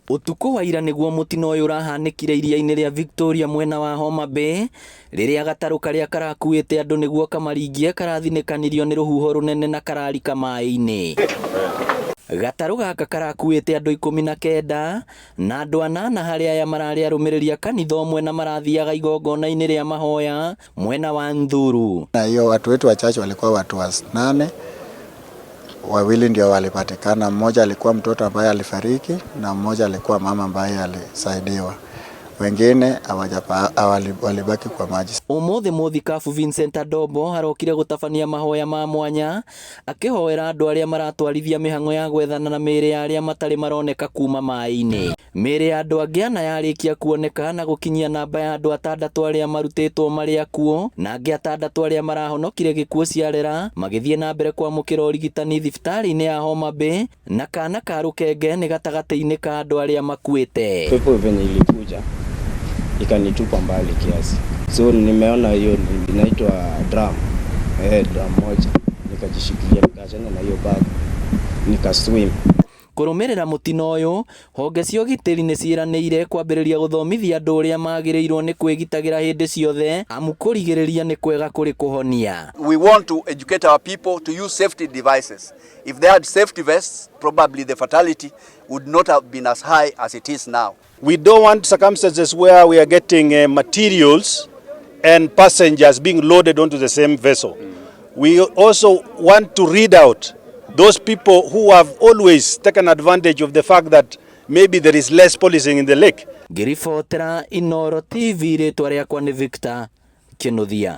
Ũtukũ wa ira nĩguo mũtino ũyũ ũrahanĩkire iria-inĩ rĩa Victoria mwena wa Homa Bay, rĩrĩa gatarũ karĩa karakuĩte andũ nĩguo kamaringie karathinĩkanirio nĩ rũhuho rũnene na kararika maĩ-inĩ. Gatarũ gaka karakuĩte andũ 19 na andũ anana harĩ aya mararĩ arũmĩrĩri a kanitha ũmwe na marathiaga igongona-inĩ rĩa mahoya mwena wa Nthuru. Na hiyo watu wetu wachache walikuwa watu wanane, wawili ndio walipatikana. Mmoja alikuwa mtoto ambaye alifariki na mmoja alikuwa mama ambaye alisaidiwa. Wengine hawajapa, walibaki kwa maji. Ũmũthĩ mũthikabu Vincent Adombo arokire gũtabania mahoya ma mwanya akĩhoera andũ arĩa maratwarithia mĩhang'o ya gwethana na mĩĩrĩ ya arĩa matarĩ maroneka kuma maĩ-inĩ. Mĩĩrĩ ya andũ angĩ ana yarĩkia kuoneka na gũkinyia namba ya andũ atandatũ arĩa marutĩtwo marĩ akuũ na angĩ atandatũ arĩa marahonokire gĩkuũ ciarera magĩthiĩ na mbere kwamũkĩra ũrigitani thibitarĩ-inĩ ya Homa Bay na kana ka rũkenge nĩ gatagatĩ-inĩ ka andũ arĩa makuĩte. Pepo venye ilikuja ikanitupa mbali kiasi, so nimeona hiyo inaitwa drum, drum moja, nikajishikilia nikaachana na hiyo bag nikaswim. Kũrũmĩrĩra mũtino ũyũ, honge cia ũgitĩri nĩ ciĩranĩire kwambĩrĩria gũthomithia andũ ũrĩa magĩrĩirwo nĩ kwĩgitagĩra hĩndĩ ciothe amu kũrigĩrĩria nĩ kwega kũrĩ kũhonia. We want to educate our people to use safety devices. If they had safety vests, probably the fatality would not have been as high as it is now. We don't want circumstances where we are getting materials and passengers being loaded onto the same vessel. We also want to read out those people who have always taken advantage of the fact that maybe there is less policing in the lake. Ngĩribotera Inooro TV rĩtwa rĩakwa nĩ Victor Kĩnuthia.